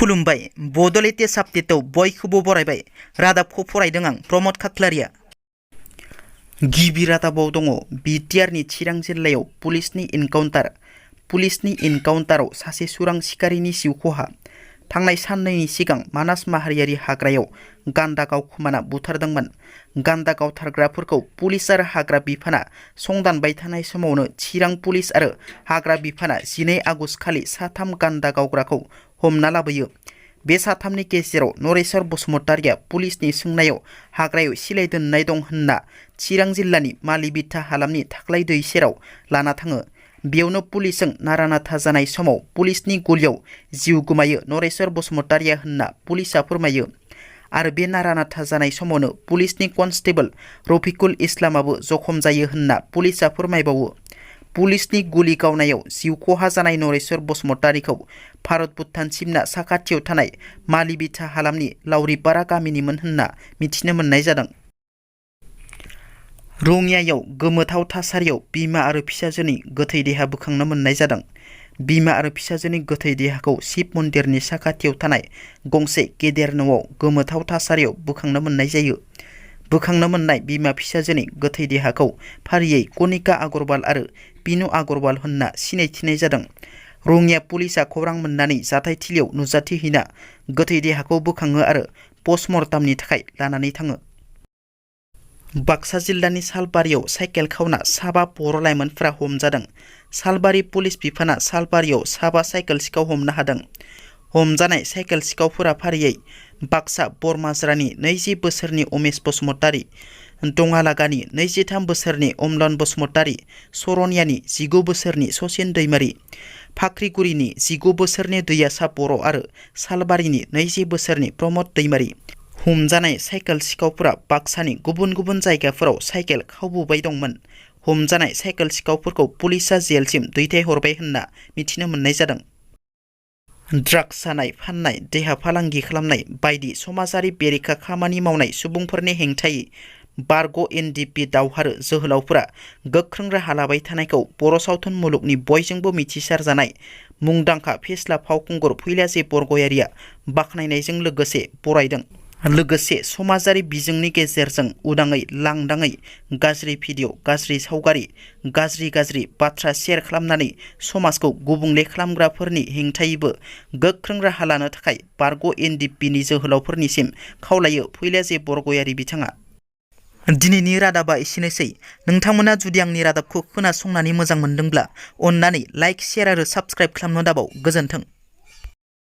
खुलुमबाय बड'लेण्ड साबजेक्टआव बयखौबो बरायबाय रादाबखौ फरायदों आं प्रमद खाख्लारिया। गिबि रादाबाव दङ बिटिआरनि चिरां जिल्लायाव पुलिसनि इनकाउन्टाराव सासे सुरां सिखारिनि जिउ खहा। थांनाय साननैनि सिगां मानास माहारियारि हाग्रायाव गान्दा गावखोमाना बुथारदोंमोन। गान्दा गावथारग्राफोरखौ पुलिस आरो हाग्रा बिफाना संदानबाय थानाय समावनो चिरां पुलिस आरो हाग्रा बिफाना 12 आगस्ट खालि साथाम गान्दा गावग्राखौ हमना लाबोयो। बे साथामनि गेजेराव नरेश्वर बसुमतारिया पुलिसनि सोंनायाव हाग्रायाव सिलाइ दोननाय दं होनना चिरां जिल्लानि मालिबिथा हालामनि थाख्लाय दै सेराव लाना थाङो। बेयावनो पुलिसजों नारा-नाथा जानाय समाव पुलिसनि गुलियाव जिउ गोमायो नरेश्वर बसुमतारिया होनना पुलिसा फोरमायो। आरो बे नारा-नाथा जानाय समावनो पुलिसनि कनस्टेबल रफिकुल इस्लामाबो जखम जायो होनना पुलिसा फोरमायबावो। पुलिसनि गुलि गावनायाव जिउ खहा जानाय नरेश्वर बसुमतारिखौ भारत भुटान सिमना साखाथियाव थानाय मालिबिथा हालामनि लावरिपारा गामिनिमोन होनना मिथिनो मोननाय जादों। रङियायाव गोमोथाव थासारियाव बिमा आरो फिसाजोनि गोथै देहा बोखांनो मोननाय जादों। बिमा आरो फिसाजोनि गोथै देहाखौ शिब मन्दिरनि साखाथियाव थानाय गंसे गेदेर न'आव गोमोथाव थासारियाव बोखांनो मोननाय जायो। बोखांनो मोननाय बिमा फिसाजोनि गोथै देहाखौ फारियै कनिका आगरवाल आरो बिनु आगरवाल होनना सिनायथिनाय जादों। रङिया पुलिसा खौरां मोननानै जाथायथिलियाव नुजाथिहैना गोथै देहाखौ बोखाङो आरो पस्टमर्टामनि थाखाय लानानै थाङो। बाक्सा जिल्लानि सालबारियाव साइकेल खावना 7 बर' लाइमोनफोरा हमजादों। सालबारि पुलिस बिफाना सालबारियाव 7 साइकेल सिखाव हमनो हादों। हमजानाय साइकेल सिखावफोरा फारियै बाक्सा बरमाजरानि 20 बोसोरनि उमेश बसुमतारि, दङालागानि 23 बोसोरनि अमलन बसुमतारि, सरनियानि 19 बोसोरनि सचिन दैमारि, फाख्रिगुरिनि 19 बोसोरनि दैयासा बर' आरो सालबारिनि 20 बोसोरनि प्रमद दैमारि। हमजानाय साइकेल सिखावफोरा बाक्सानि गुबुन गुबुन जायगाफोराव साइकेल खावबोबाय दंमोन। हमजानाय साइकेल सिखावफोरखौ पुलिसा जेलसिम दैथायहरबाय होनना मिथिनो मोननाय जादों। ड्राग्स जानाय, फाननाय, देहा फालांगि खालामनाय बायदि समाजारि बेरेखा खामानि मावनाय सुबुंफोरनि हेंथायै बारग' NDP दावहारु जोहोलावफोरा गोख्रों राहा लाबाय थानायखौ बर' सावथुन मुलुगनि बयजोंबो मिथिसारजानाय मुंदांखा फेस्ला फावखुंगुर फैलाजि बरग'यारिया बाख्नायनायजों लोगोसे बरायदों। लोगोसे समाजारि बिजोंनि गेजेरजों उदाङै लांदाङै गाज्रि भिडिअ', गाज्रि सावगारि, गाज्रि बाथ्रा शेयार खालामनानै समाजखौ गुबुंले खालामग्राफोरनि हेंथायैबो गोख्रों राहा लानो थाखाय बारग' NDPनि जोहोलावफोरनिसिम खावलायो फैलाजि बरग'यारि बिथाङा। दिनैनि रादाबा एसेनोसै। नोंथांमोना जुदि आंनि रादाबखौ खोनासंनानै मोजां मोनदोंब्ला अन्नानै लाइक, शेयार आरो साबस्क्राइब खालामनो दाबाव। गोजोन्थों।